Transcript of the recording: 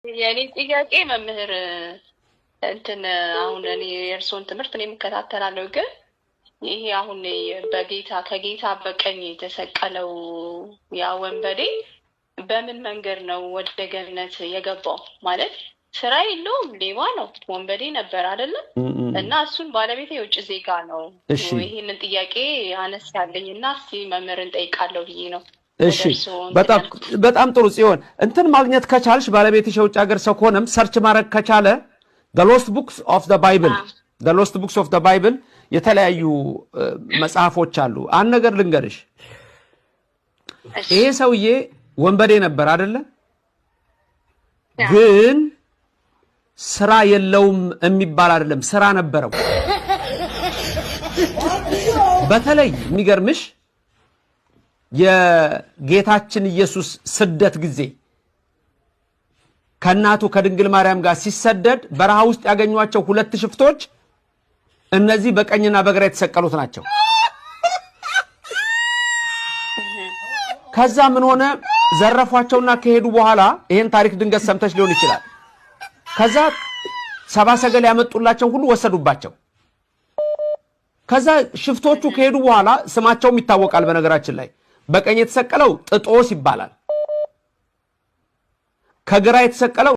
የእኔ ጥያቄ መምህር እንትን አሁን እኔ የእርስዎን ትምህርት እኔ እከታተላለሁ፣ ግን ይሄ አሁን በጌታ ከጌታ በቀኝ የተሰቀለው ያ ወንበዴ በምን መንገድ ነው ወደ ገነት የገባው? ማለት ስራ የለውም፣ ሌባ ነው፣ ወንበዴ ነበር አይደለም? እና እሱን ባለቤቴ የውጭ ዜጋ ነው። ይህንን ጥያቄ አነስ ያለኝ እና እስኪ መምህርን ጠይቃለሁ ብዬ ነው። እሺ፣ በጣም ጥሩ ጽዮን። እንትን ማግኘት ከቻልሽ፣ ባለቤትሽ የውጭ ሀገር ሰው ከሆነም search ማድረግ ከቻለ the lost books of the Bible፣ the lost books of the Bible የተለያዩ መጽሐፎች አሉ። አንድ ነገር ልንገርሽ፣ ይሄ ሰውዬ ወንበዴ ነበር አደለ? ግን ስራ የለውም የሚባል አይደለም፣ ስራ ነበረው። በተለይ የሚገርምሽ የጌታችን ኢየሱስ ስደት ጊዜ ከእናቱ ከድንግል ማርያም ጋር ሲሰደድ በረሃ ውስጥ ያገኟቸው ሁለት ሽፍቶች እነዚህ በቀኝና በግራ የተሰቀሉት ናቸው። ከዛ ምን ሆነ? ዘረፏቸውና ከሄዱ በኋላ፣ ይሄን ታሪክ ድንገት ሰምተሽ ሊሆን ይችላል። ከዛ ሰባ ሰገል ያመጡላቸው ሁሉ ወሰዱባቸው። ከዛ ሽፍቶቹ ከሄዱ በኋላ፣ ስማቸውም ይታወቃል። በነገራችን ላይ በቀኝ የተሰቀለው ጥጦስ ይባላል። ከግራ የተሰቀለው